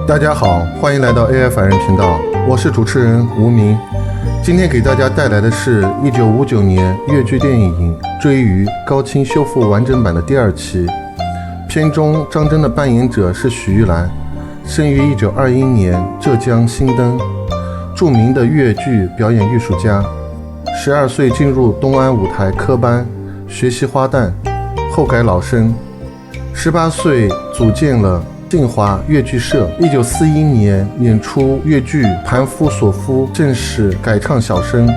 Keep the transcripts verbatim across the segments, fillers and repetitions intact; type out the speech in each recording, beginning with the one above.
大家好，欢迎来到A I凡人频道，我是主持人吴明。今天给大家带来的是一九五九年越剧电影《追鱼》高清修复完整版的第二期。片中张真的扮演者是许玉兰，生于一九二一年浙江新灯，著名的越剧表演艺术家。十二岁进入东安舞台科班学习花旦，后改老生。十八岁组建了静华越剧社。一九四一年演出越剧《盘夫索夫》，正式改唱小生。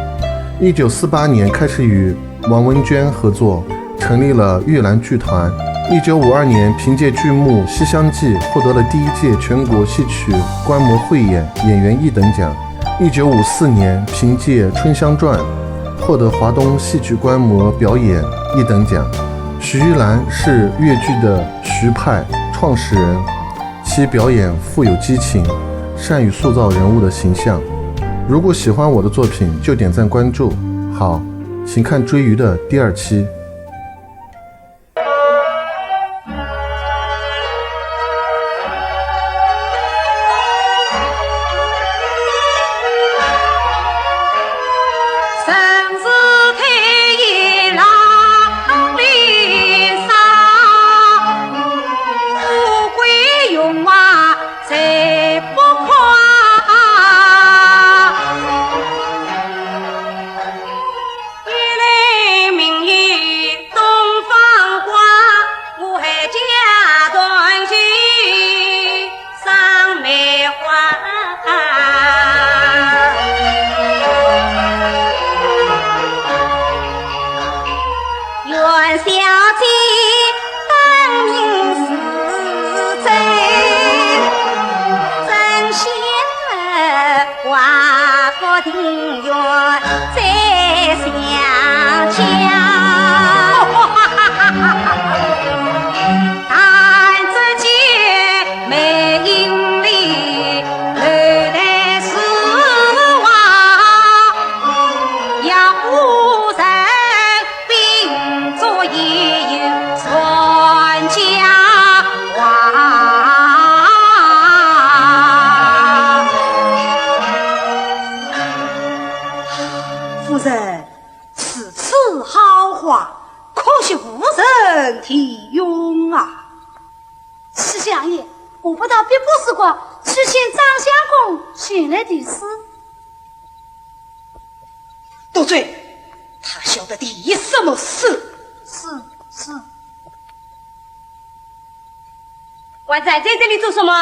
一九四八年开始与王文娟合作，成立了玉兰剧团。一九五二年凭借剧目《西厢记》获得了第一届全国戏曲观摩汇演演员一等奖。一九五四年凭借《春香传》获得华东戏曲观摩表演一等奖。许玉兰是越剧的徐派创始人，其表演富有激情，善于塑造人物的形象。如果喜欢我的作品，就点赞关注。好，请看《追鱼》的第二期。夫人，如此豪华，可是无人提用啊。 是相爷，我不到碧波时光去请张相公前来题诗。多嘴，他晓得题什么诗？是，是。还站在这里做什么？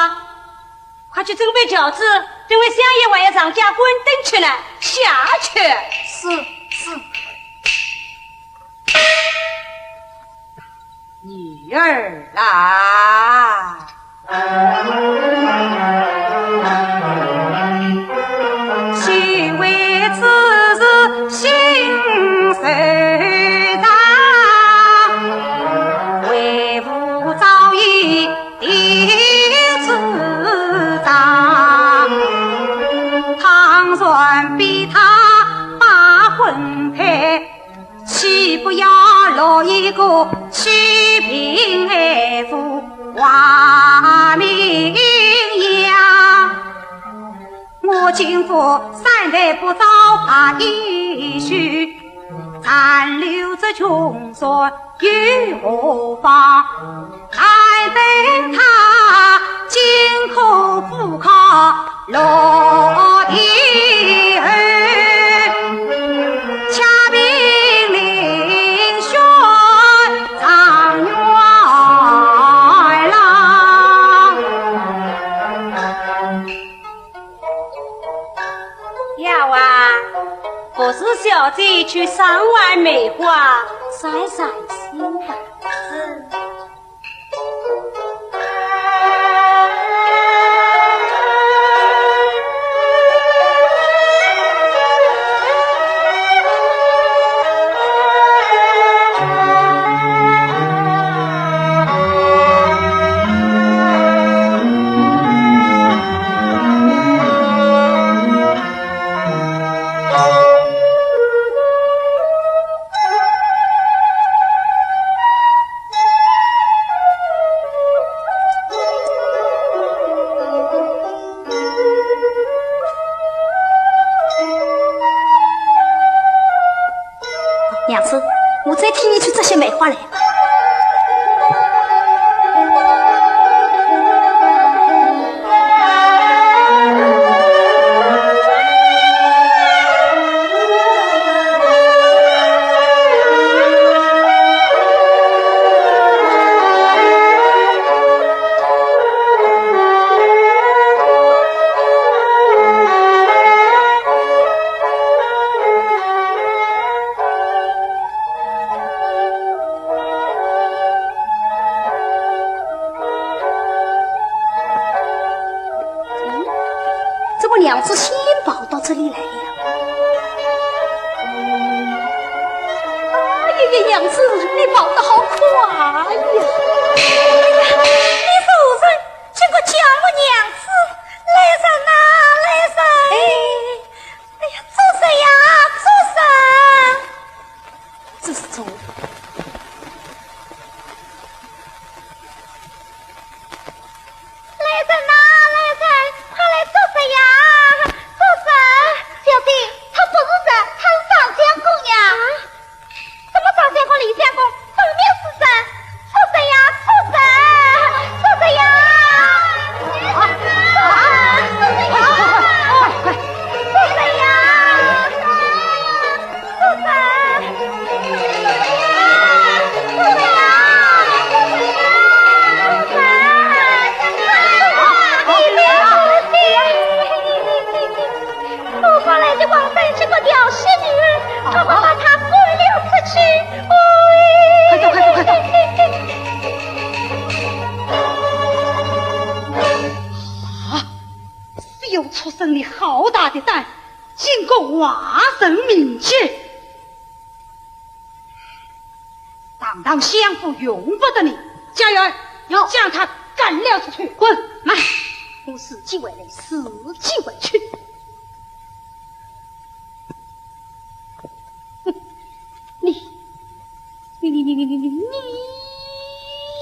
快去准备轿子，等会相爷还要上街观灯去呢，下去。是，是。 女儿啊，丫鬟，服侍小姐去赏玩梅花。在上去吧。是。替你去摘些梅花来。 嗯，怎么娘子先跑到这里来了？哎呀呀，娘子，你跑得好快呀！哎呀，你大人，这个叫我娘子，来人呐，来人！哎，哎呀，做甚呀，做甚？这是做 来人呐，来人，快来捉贼呀！捉贼！小姐，他不是贼，他是赵相公呀。啊？什么赵相公、李相公？分明是贼！捉贼呀，捉贼！捉贼呀！啊，啊，捉贼呀！快，快，快，快，快！捉贼呀！ 我发来的王三这个调戏女儿，快快把她赶了出去！快走，快走，快走！啊！死畜生，你好大的胆，竟敢坏人命！ 堂堂相府容不得你。家人，有。将他赶了出去。滚！慢，我自己回来，自己回去。哼，你，你，你，你，你，你，你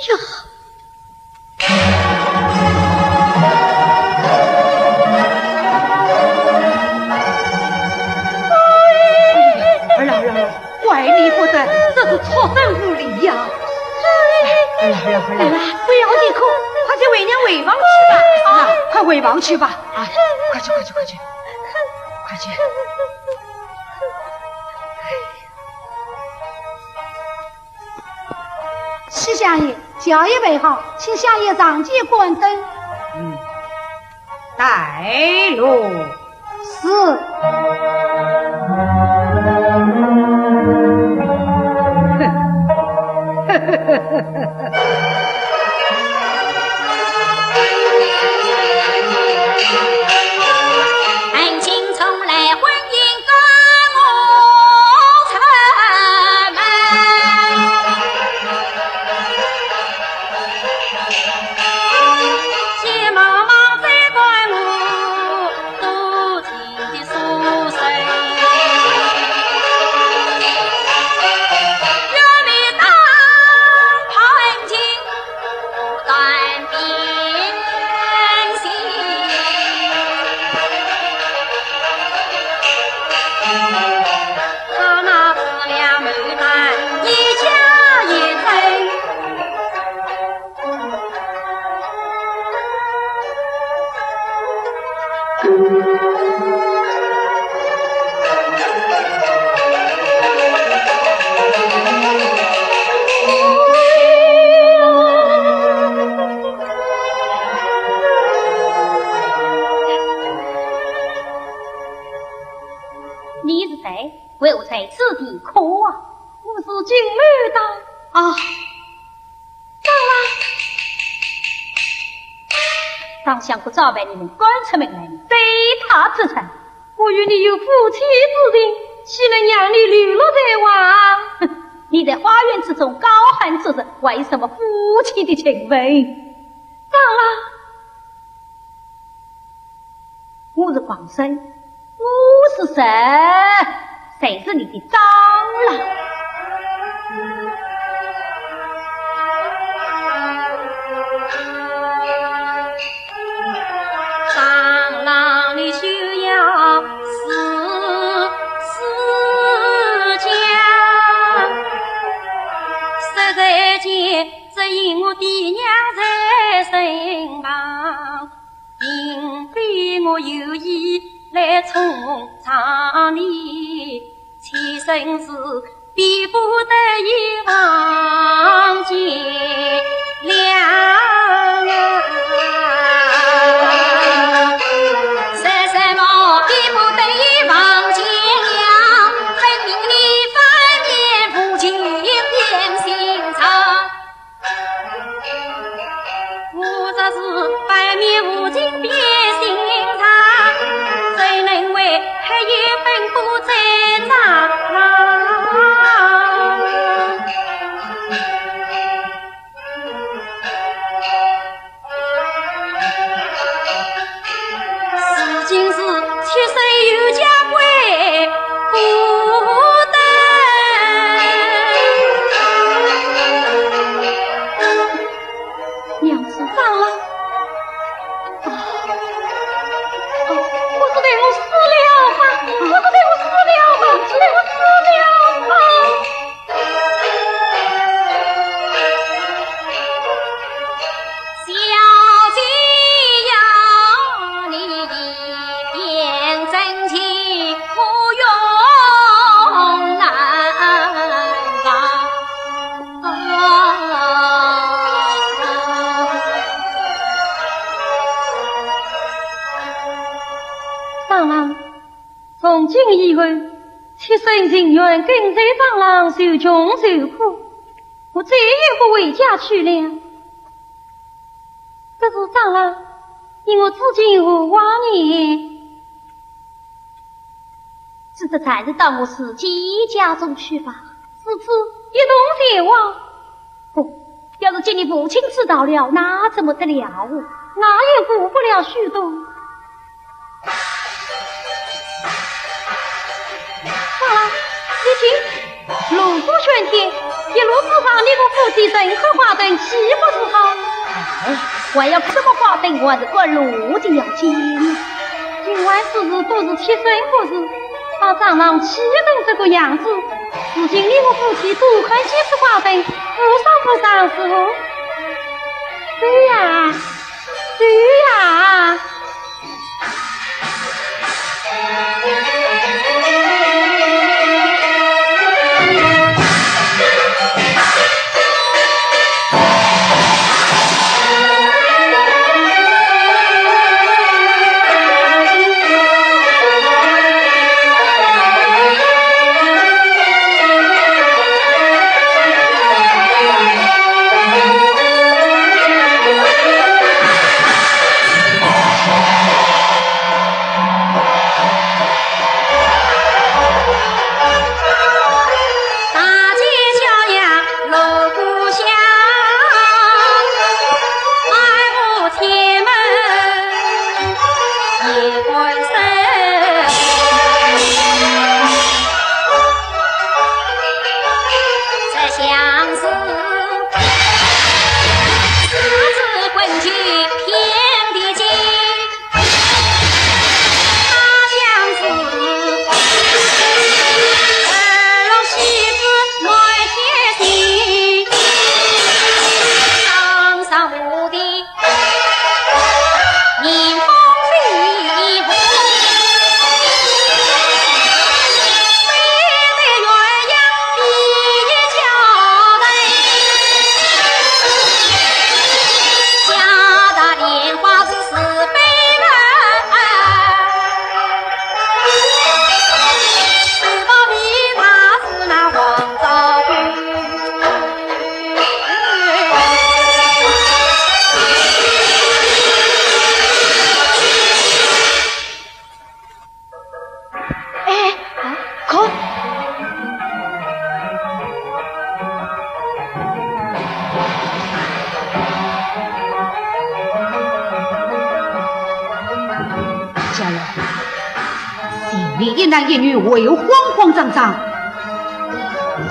呀！ 儿啊，儿啊，儿啊，怪你不得，这是畜生无礼呀！儿啊，儿啊，儿啊，儿啊，不要啼哭，快接为娘回房去吧。啊，快回房去吧。啊，快去，快去，快去，快去。 七相爷，轿已备好，请相爷上前观灯。嗯，带路。是。你是谁？为何在此地哭啊？我是金牡丹。啊， 张郎。张相国早被你们赶出门来，你对他做甚？我与你有夫妻之情，岂能让你流落在外？哼，你在花园之中高喊出声，还有什么夫妻的情分？张郎。 我是王生，我是谁？谁是你的张郎？张郎，你休要自私。再见，只因我爹娘在身旁，并非我有意来冲撞你，妾身是比不得已望见谅。说什么比不得已望见谅，分明你翻面无情变心肠。 我若是翻面无情变心肠，怎能为黑夜奔波再张望？如今是妾身有家归不得。娘子，张郎。啊，啊，不是待我死了吧？不是待我死了吧？不是待我死了吧？ 小姐呀，你一片真情我用难忘。张郎，从今以后，妾身情愿跟随张郎受穷受苦，我再也不回家去了。 可是张郎，你我至今无话呢。只得暂时到我自己家中去吧。如此一同前往。不，要是给你父亲知道了，那怎么得了？那也顾不了许多。 张郎，你听，锣鼓喧天，一路之上你我夫妻人客花灯，岂不是好？哎，还要什么花灯，还是赶路的要紧。今晚之事都是妾身不是，把张郎气成这个样子，如今你我夫妻多看几次花灯，无妨不妨事哦。对呀，对呀。哎，啊，看。家人，前面一男一女为何慌慌张张？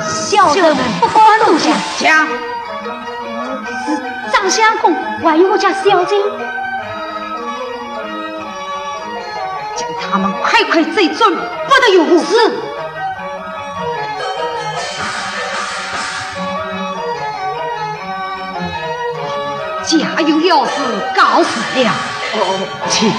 小人不敢多讲。讲。 是张相公，还有我家小姐。叫他们快快追转，不得有误。是。家有要事，告辞了。哦，请。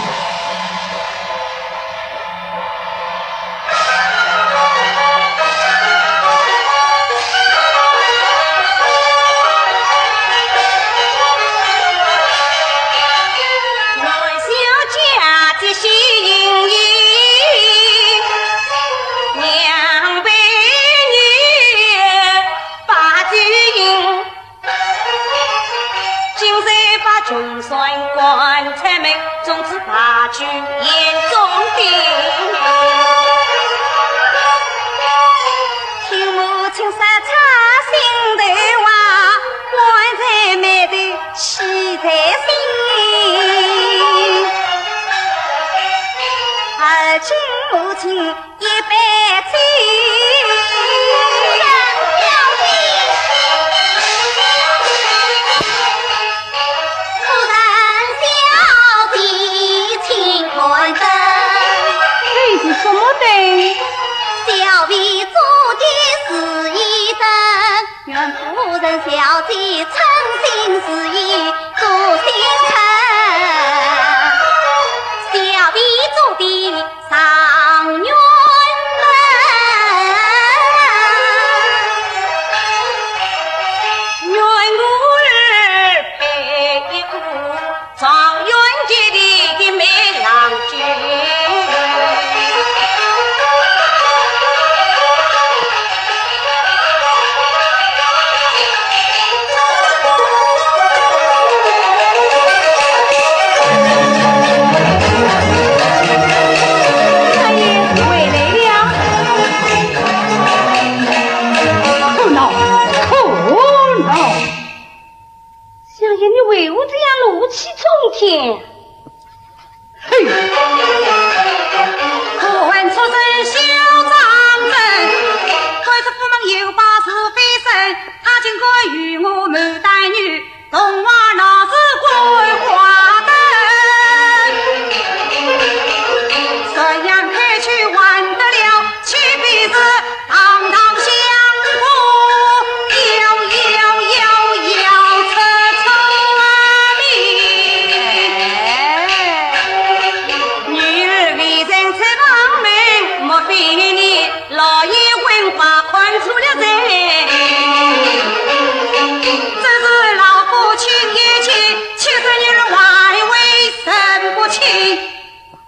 这是什么灯？大爷，回来了。可恼，可恼！ 相爷，你为何这样怒气冲天？嘿！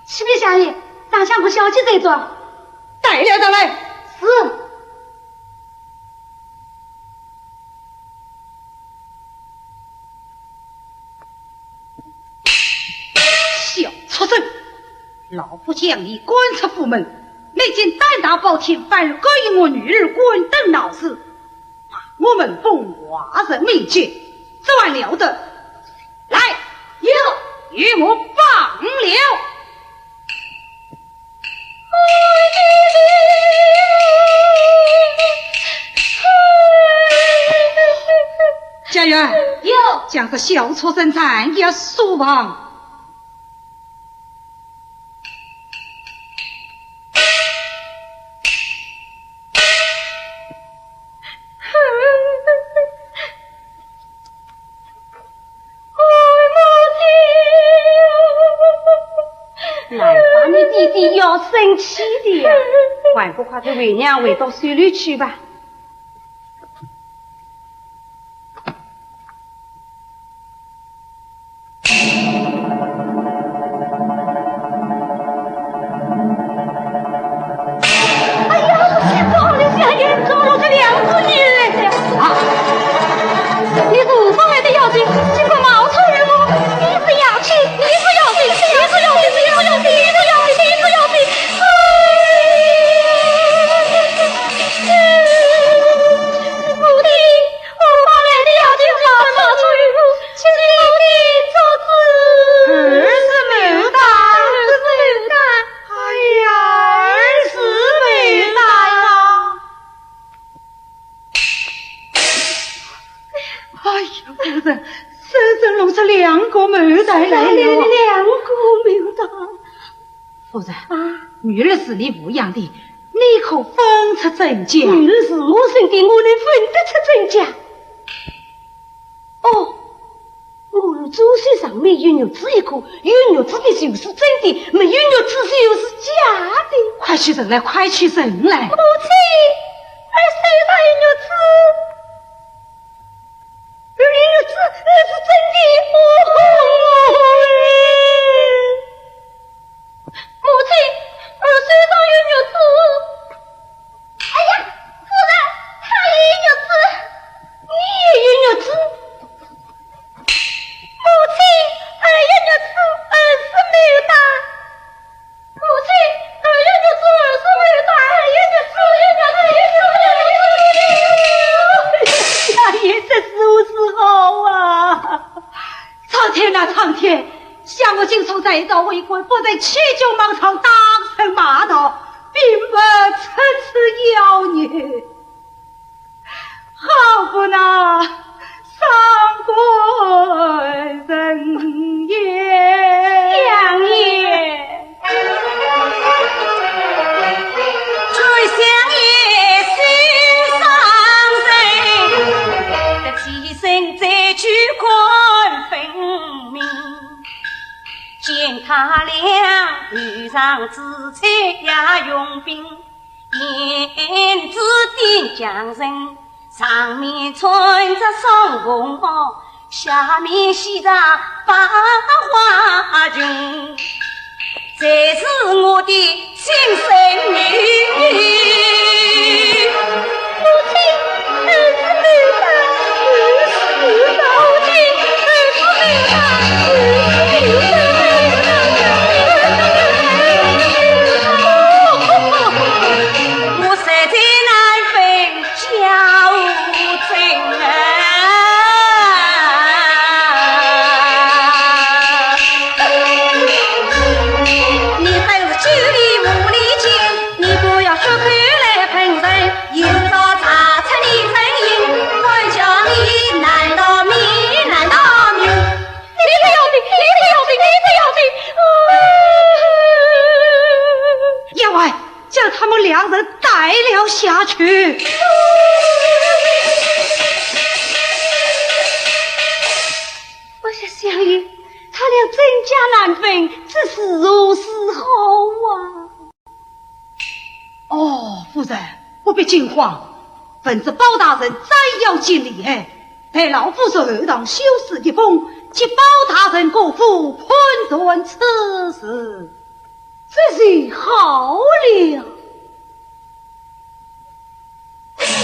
启禀相爷，大相府小姐在座。带了上来。是。 小畜生，老夫将你赶出府门，你竟胆大包天，反而勾引我女儿观灯闹事，骂我们风华人民间，这还了得！来，有，与我绑了！ 家院，有。将这小畜生斩了，速放。 难怪你爹爹要生气的呀。还不快给为娘回到水里去吧。 哎呀，这是撞了下眼中了这两个女人呀！啊！你是何方来的妖精？竟敢冒充于我！你是妖精，你是妖精，你是妖精，你是妖精，你是妖精，你是妖精！哎呀！我的，我方来的妖精，竟敢冒充于我，请你爹爹做主！儿是牡丹，儿是牡丹。 哎呀，儿是牡丹啊！哎呀，夫人，真正弄出两个牡丹来了啊！两个牡丹。夫人，啊？女儿是你抚养的，你可分出真假？女儿是我生的，我能分得出真假？哦，我上面有玉簪一个，有玉簪的就是真的，没有玉簪就是假的。快取人来，快取人来！母亲，儿手上有玉簪，儿的玉簪，儿是真的。哦，母亲，儿手上有玉簪。 哎呀，夫人，她也有玉簪，你也有玉簪。母亲，儿有玉簪，儿是牡丹。母亲，儿有玉簪，儿是牡丹，儿有玉簪，儿有玉簪，儿有玉簪。哎呀，这如何是好啊？ 苍天呐，苍天！想我今朝在朝为官，不曾欺君罔上，打臣骂盗，并不出此妖孽，好不那伤官人也。相爷。 员外，将他们两人带了下去。我说相爷，他俩真假难分，这是如何是好啊？哦，夫人，不必惊慌，闻知包大人再要见厉害，待老夫在后堂修书一封，接包大人过府判断此事。这就好了。